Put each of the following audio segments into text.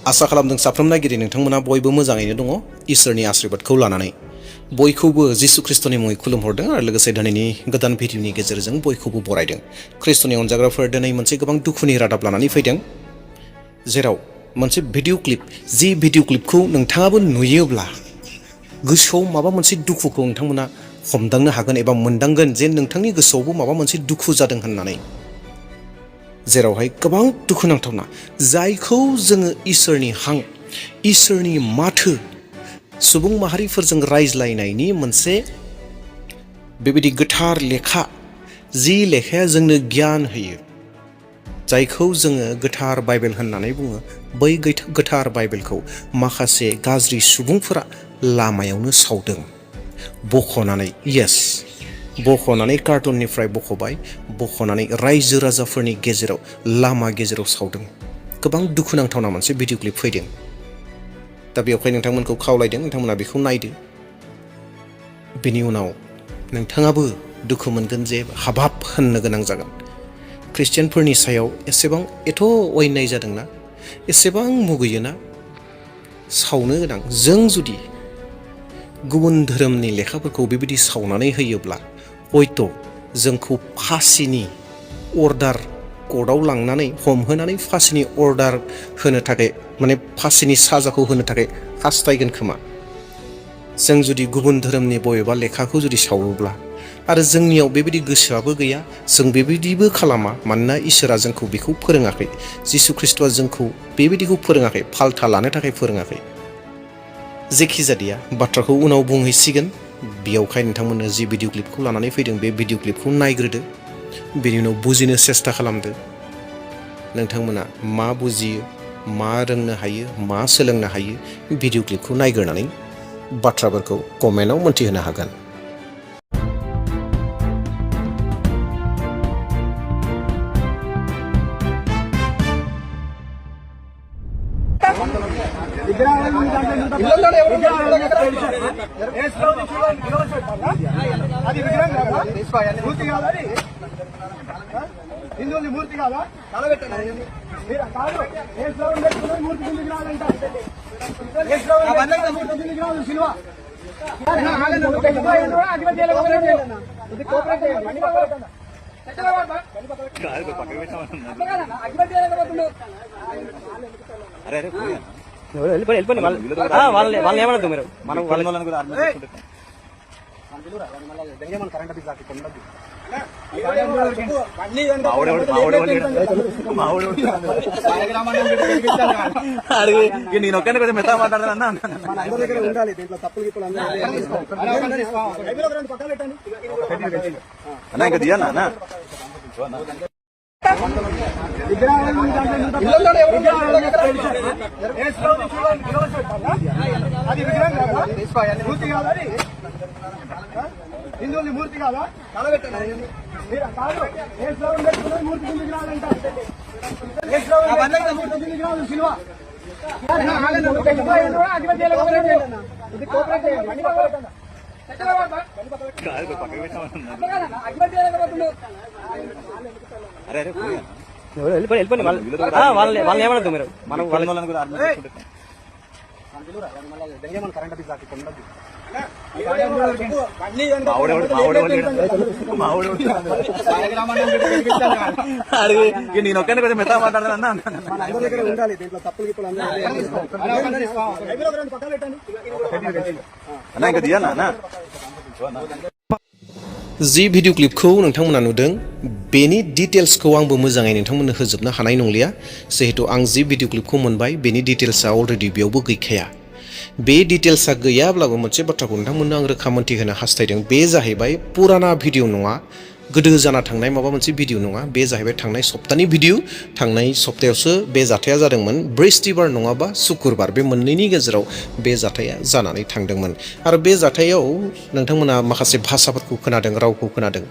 आसा खालामदों साफ्रोम नायगिरि नोंथांमोना बयबो मोजाङैनो दङ इसोरनि आशीर्बादखौ लानानै बयखौबो जिसु ख्रिस्टनि मुङै खुलुमहरदों आरो लोगोसे दिनैनि गोदान भिडिअनि गेजेरजों बयखौबो बरायदों। ख्रिस्टनि अनजाग्राफोर दिनै मोनसे गोबां दुखुनि रादाब लानानै फैदों, जेराव मोनसे भिडिअ क्लिप, जि भिडिअ क्लिपखौ नोंथाङाबो नुयोब्ला गोसोआव माबा मोनसे दुखुखौ नोंथांमोना हमदांनो हागोन एबा मोनदांगोन जे नोंथांनि गोसोआवबो माबा मोनसे दुखु जादों होननानै, जेरावहाय गोबां दुखुनांथावना जायखौ जोङो इसोरनि हां, इसोरनि माथो, सुबुं माहारिफोरजों रायज्लायनायनि मोनसे बेबायदि गोथार लेखा, जि लेखाया जोंनो गियान होयो, जायखौ जोङो गोथार बाइबेल होननानै बुङो, बै गोथार बाइबेलखौ माखासे गाज्रि सुबुंफोरा लामायावनो सावदों, बख'नानै, बख'नानै कार्टुननिफ्राय बख'नानै रायजो राजाफोरनि गेजेराव लामा गेजेराव सावदों। गोबां दुखुनांथावना मोनसे भिडिअ क्लिप फैदों। दा बेवहाय नोंथांमोनखौ खावलायदों नोंथांमोना बेखौ नायदो। बेनि उनाव नोंथाङाबो दुखु मोनगोन जे हाबाब होननो गोनां जागोन। ख्रिस्टियानफोरनि सायाव एथ' अयनाय जादोंना, एसेबां मुगैयोना, सावनो गोनां। जों जुदि गुबुन धोरोमनि लेखाफोरखौ बेबायदि सावनानै होयोब्ला हयथ' जोंखौ फासिनि अर्डार कर्टआव लांनानै हमहोनानै फासिनि अर्डार होनो थाखाय, माने फासिनि साजाखौ होनो थाखाय हास्थायगोन खोमा। जों जुदि गुबुन धोरोमनि बबेबा लेखाखौ जुदि सावोब्ला, आरो जोंनियाव बेबायदि गोसोआबो गैया, जों बेबायदिबो खालामा, मानोना इसोरा जोंखौ बेखौ फोरोङाखै, जिसु ख्रिस्ट'आ जोंखौ बेबायदिखौ फोरोङाखै, फाल्था लानो थाखाय फोरोङाखै। जेखिजाया बाथ्राखौ उनाव बुंहैसिगोन। बेयावहाय नोंथांमोननो जि भिडिअ क्लिपखौ लानानै फैदों बे भिडिअ क्लिपखौ नायग्रोदो, बेनि उनाव बुजिनो सेस्था खालामदो। नोंथांमोना मा बुजियो, मा रोंनो हायो, मा सोलोंनो हायो, भिडिअ क्लिपखौ नायग्रोनानै बाथ्राफोरखौ कमेन्टआव मोन्थिहोनो हागोन। హిందువుని మూర్తి కాదా తలబెట్టండి. మూర్తి కిందికి రాదంట. మూర్తి కిందికి రాదు సినిమా. వెళ్ళిపోయి వాళ్ళని ఏమనద్దు మీరు, మనం వాళ్ళని కూడా కరెంట్ బిల్ దాటి కొండదు. నేను ఒక్కనే కొంచెం మెత్త మాట్లాడతాను. అందరి దగ్గర ఉండాలి, దీంట్లో తప్పులు గిప్పులు అన్నా ఇంకా దియన్నా అన్న హిందువుని మూర్తి కాదా తలబెట్టండి. మూర్తి కిందికి రాదంట. మూర్తి కిందికి రాదు సినిమా. వెళ్ళిపోయి వాళ్ళని ఏమనద్దు మీరు, మనం వాళ్ళని కూడా కరెంట్ బిల్ దాటి కొండదు. నేను ఒక్కనే కొంచెం మెత్త మాట్లాడతాను. అందరి దగ్గర ఉండాలి, దీంట్లో తప్పులు గిప్పులు అన్నా ఇంకా దియన్నా అన్న जि भिडिअ क्लिपखौ नोंथांमोना नुदों बेनि डिटेल्सखौ आंबो मोजाङै नोंथांमोननो होजोबनो हानाय नंलिया, जिहेतु आं जि भिडिअ क्लिपखौ मोनबाय बेनि डिटेल्सआ अलरेडि बेयावबो गैखाया। बे डिटेल्सआ गैयाब्लाबो मोनसे बाथ्राखौ नोंथांमोननो आं रोखा मोन्थिहोनो हास्थायदों, बे जाहैबाय पुराना भिडिअ नङा, गोदो जाना थांनाय माबा मोनसे भिडिअ नङा, बे जाहैबाय थांनाय सप्तानि भिडिअ। थांनाय सप्तायावसो बे जाथाया जादोंमोन, बृहस्पतिबार नङाबा शुक्रबार, बे मोननैनि गेजेराव बे जाथाया जानानै थांदोंमोन। आरो बे जाथायाव नोंथांमोना माखासे भाषाफोरखौ खोनादों, रावखौ खोनादों,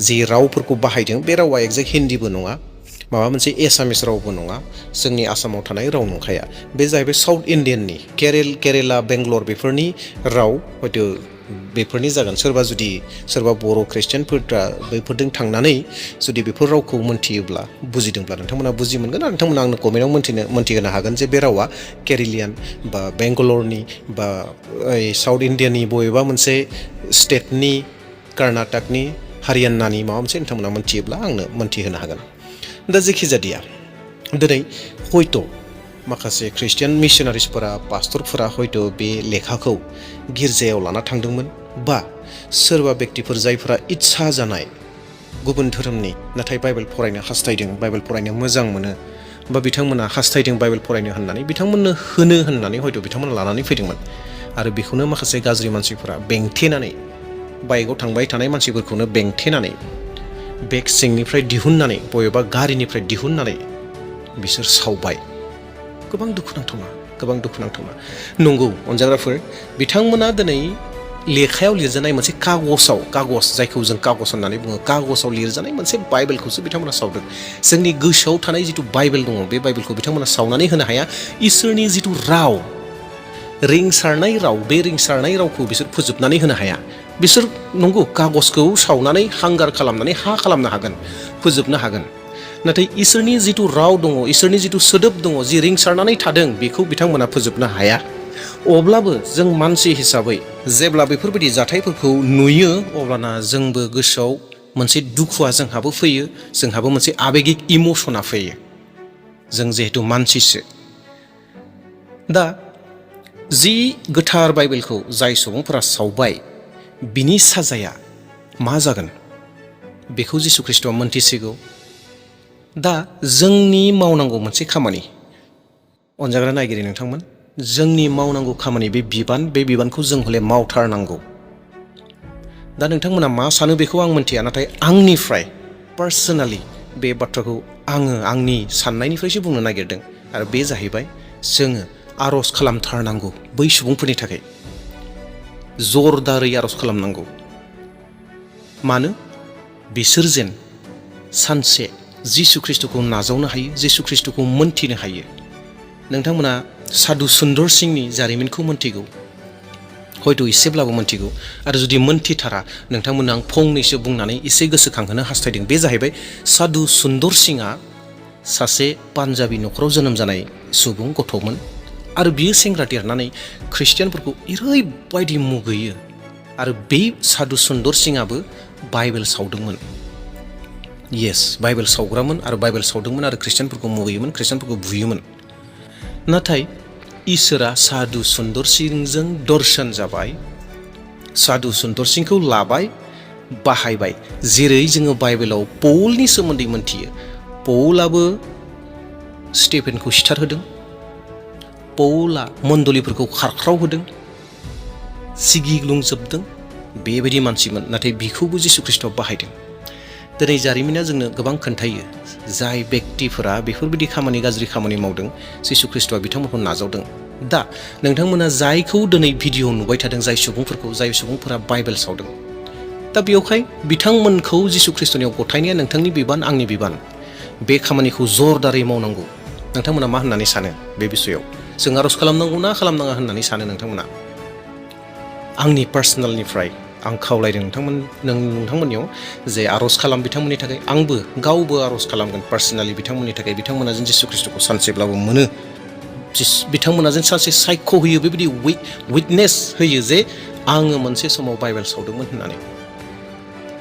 जि रावफोरखौ बाहायदों बे रावा एक्जेक्ट हिन्दीबो नङा, माबा मोनसे एसामिस रावबो नङा, जोंनि आसामाव थानाय राव नंखाया। बे जाहैबाय साउथ इन्डियाननि केरेला, बेंगलर बेफोरनि राव, हयथ' बेफोरनि जागोन सोरबा बर' ख्रिस्टियानफोरा बैफोरजों थांनानै जुदि बेफोर रावखौ मोनथियोब्ला बुजिदोंब्ला नोंथांमोना बुजि मोनगोन आरो नोंथांमोना आंनो कमेन्टआव मोनथिहोनो हागोन जे बे रावा केरेलियान बा बेंगालरनि बा साउथ इण्डियानि बबेबा मोनसे स्टेटनि कर्नाटकनि हारियानानि माबा मोनसे नोंथांमोना मोनथियोब्ला आंनो मोनथिहोनो हागोन। दा जेखि जादिया दिनै हयथ' माखासे ख्रिस्टियान मिशनारिसफोरा पास्टरफोरा हयथ' बे लेखाखौ गिर्जायाव लाना थांदोंमोन बा सोरबा बेक्तिफोर जायफोरा इच्छा जानाय गुबुन धोरोमनि नाथाय बाइबेल फरायनो हास्थायदों, बाइबेल फरायनो मोजां मोनो बा बिथांमोना हास्थायदों बाइबेल फरायनो होननानै बिथांमोननो होनो होननानै हयथ' बिथांमोना लानानै फैदोंमोन आरो बेखौनो माखासे गाज्रि मानसिफोरा बेंथेनानै बाइकआव थांबाय थानाय मानसिफोरखौनो बेंथेनानै बेग सिंनिफ्राय दिहुननानै बबेबा गारिनिफ्राय दिहुननानै बिसोर सावबाय। गोबां दुखुनांथावना नंगौ अनजाग्राफोर बिथांमोना दिनै लेखायाव लिरजानाय मोनसे कागज जायखौ जों कागज होननानै बुङो, कागजाव लिरजानाय मोनसे बाइबेलखौसो बिथांमोना सावदों। जोंनि गोसोआव थानाय जिथु बाइबेल दङ बे बाइबेलखौ बिथांमोना सावनानै होनो हाया। इसोरनि जिथु राव, रिंसारनाय राव, बे रिंसारनाय रावखौ बिसोर फोजोबनानै होनो हाया। बिसोर नंगौ कागजखौ सावनानै हांगार खालामनानै हा खालामनो हागोन, फोजोबनो हागोन, नाथाय इसोरनि जिथु राव दङ, इसोरनि जिथु सोदोब दङ, जि रिंसारनानै थादों बेखौ बिथांमोना फोजोबनो हाया। अब्लाबो जों मानसि हिसाबै जेब्ला बेफोरबायदि जाथायफोरखौ नुयो अब्लाना जोंबो गोसोआव मोनसे दुखुआ जोंहाबो फैयो, जोंहाबो मोनसे आबेगिक इमसना फैयो। जों जिहेतु मानसिसो। दा जि गोथार बाइबेलखौ जाय सुबुंफोरा सावबाय बिनि साजाया मा जागोन बेखौ जिसु ख्रिस्ट'आ मोनथिसिगौ। दा जोंनि मावनांगौ मोनसे खामानि, अनजाग्रा नायगिरि नोंथांमोन, जोंनि मावनांगौ खामानि बे बिबानखौ जों हले मावथारनांगौ। दा नोंथांमोना मा सानो बेखौ आं मोनथिया, नाथाय आंनिफ्राय पार्सनेलि बे बाथ्राखौ आङो आंनि साननायनिफ्रायसो बुंनो नागिरदों आरो बे जाहैबाय जोङो आर'ज खालामथारनांगौ बै सुबुंफोरनि थाखाय, जरदारै आर'ज खालामनांगौ। मानो? बिसोर जेन सानसे जिसु ख्रिस्ट'खौ नाजावनो हायो, जिसु ख्रिस्ट'खौ मोनथिनो हायो। नोंथांमोना साधु सुन्दर सिंनि जारिमिनखौ मोनथिगौ, हयथ' एसेब्लाबो मोनथिगौ, आरो जुदि मोनथिथारा नोंथांमोना आं फंनैसो बुंनानै एसे गोसोखांहोनो हास्थायदों। बे जाहैबाय साधु सुन्दर सिंआ सासे पान्जाबि न'खराव जोनोम जानाय सुबुं गथ'मोन आरो बियो सेंग्रा देरनानै ख्रिस्टियानफोरखौ ओरैबायदि मुगैयो आरो बे साधु सुन्दर सिंआबो बाइबेल सावदोंमोन। येस, बाइबेल सावग्रामोन आरो बाइबेल सावदोंमोन आरो ख्रिस्टियानफोरखौ मुगैयोमोन, ख्रिस्टियानफोरखौ बुयोमोन। नाथाय इसोरा साधु सुन्दर सिंजों दर्शन जाबाय, साधु सुन्दर सिंखौ लाबाय, बाहायबाय। जेरै जोङो बाइबेलाव पौलनि सोमोन्दै मोनथियो, पौलाबो स्टेफेनखौ सिथारहोदों, पौला मण्डलिफोरखौ खारख्राव होदों, सिगिग्लुंजोबदों, बेबायदि मानसिमोन। नाथाय बिखौबो जिसु ख्रिस्ट'आ बाहायदों। दिनै जारिमिना जोंनो गोबां खोन्थायो जाय बेक्तिफोरा बेफोरबायदि गाज्रि खामानि मावदों जिसु ख्रिस्ट'आ बिथांमोनखौ नाजावदों। दा नोंथांमोना जायखौ दिनै भिडिअ नुबाय थादों, जाय सुबुंफोरा बाइबेल सावदों, दा बेवहाय बिथांमोनखौ जिसु ख्रिस्ट'नियाव गथायनाया नोंथांनि बिबान, आंनि बिबान। बे खामानिखौ जरदारै मावनांगौ। नोंथांमोना मा होननानै सानो बे बिसयाव? जों आर'ज खालामनांगौ ना खालामनाङा होननानै सानो नोंथांमोना? आंनि पार्सनेलनिफ्राय आं खावलायदों नोंथांमोननियाव जे आर'ज खालाम बिथांमोननि थाखाय। आंबो गावबो आर'ज खालामगोन पार्सनेलि बिथांमोननि थाखाय। बिथांमोना जेन जिसु ख्रिस्ट'खौ सानसेब्लाबो मोनो, बिथांमोना जेन सानसे सायख' होयो, बेबायदि उइटनेस होयो जे आङो मोनसे समाव बाइबेल सावदोंमोन होननानै,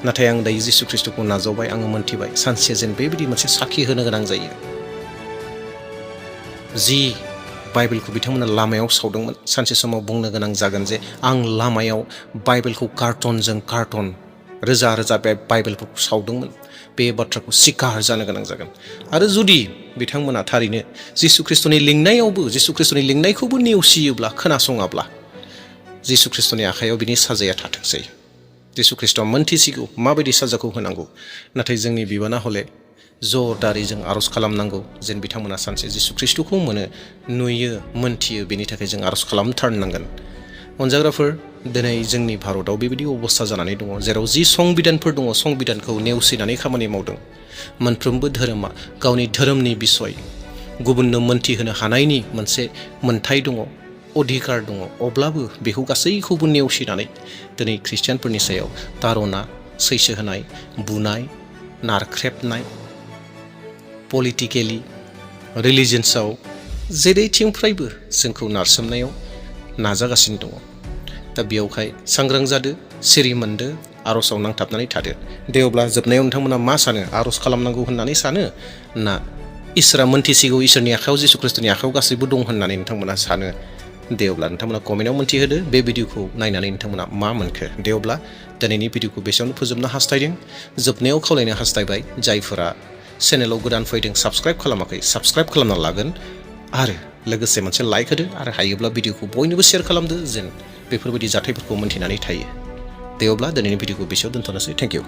नाथाय आं दायो जिसु ख्रिस्ट'खौ नाजावबाय, आङो मोनथिबाय। सानसे जेन बेबायदि मोनसे साखि होनो गोनां जायो। जि बाइबेलखौ बिथांमोना लामायाव सावदोंमोन, सानसे समाव बुंनो गोनां जागोन जे आं लामायाव बाइबेलखौ कार्टनजों कार्टन रोजा रोजा बे बाइबेलफोरखौ सावदोंमोन। बे बाथ्राखौ सिकार जानो गोनां जागोन। आरो जुदि बिथांमोना थारैनो जिसु ख्रिस्ट'नि लिंनायखौबो नेवसियोब्ला, खोनासङाब्ला, जिसु ख्रिस्ट'नि आखायाव बिनि साजाया थाथोंसै। जिसु ख्रिस्ट'आ मोनथिसिगौ माबायदि साजाखौ होनांगौ। नाथाय जोंनि बिबाना हले जरदारै जों आर'ज खालामनांगौ जेन बिथांमोना सानसे जिसु ख्रिस्ट'खौ मोनो, नुयो, मोनथियो। बेनि थाखाय जों आर'ज खालामथारनांगोन। अनजाग्राफोर, दिनै जोंनि भारताव बेबायदि अबस्था जानानै दङ जेराव जि संबिधानफोर दङ, संबिधानखौ नेवसिनानै खामानि मावदों। मोनफ्रोमबो धोरोमा गावनि धोरोमनि बिसय गुबुननो मोनथिहोनो हानायनि मोनसे मोन्थाय दङ, अधिकार दङ अब्लाबो बेखौ गासैखौबो नेवसिनानै दिनै ख्रिस्टियानफोरनि सायाव तारना सैसो होनाय बुनाय नारख्रेबनाय पलिटिकेलि रिलिजियन्सआव जेरैथिंफ्रायबो जोंखौ नारसोमनायाव नाजागासिनो दङ दा बेयावहाय सांग्रां जादो सिरि मोनदो आर'जआव नांथाबनानै थादो दे अब्ला जोबनायाव नोंथांमोना मा सानो आर'ज खालामनांगौ होननानै सानो ना इसोरा मोनथिसिगौ इसोरनि आखायाव जिसु ख्रिस्ट'नि आखायाव गासैबो दं होननानै नोंथांमोना सानो दे अब्ला नोंथांमोना कमेन्टआव मोनथिहोदो बे भिडिअखौ नायनानै नोंथांमोना मा मोनखो दे अब्ला दिनैनि भिडिअखौ बेसेयावनो फोजोबनो हास्थायदों जोबनायाव खावलायनो हास्थायबाय जायफोरा चेनेलाव गोदान फैदों साबस्क्राइब खालामाखै साबस्क्राइब खालामना लागोन आरो लोगोसे मोनसे लाइक होदो आरो हायोब्ला भिडिअखौ बयनोबो शेयार खालामदो जेन बेफोरबायदि जाथायफोरखौ मोनथिनानै थायो दे अब्ला दिनैनि भिडिअखौ बेसेयाव दोनथ'नोसै थेंक इउ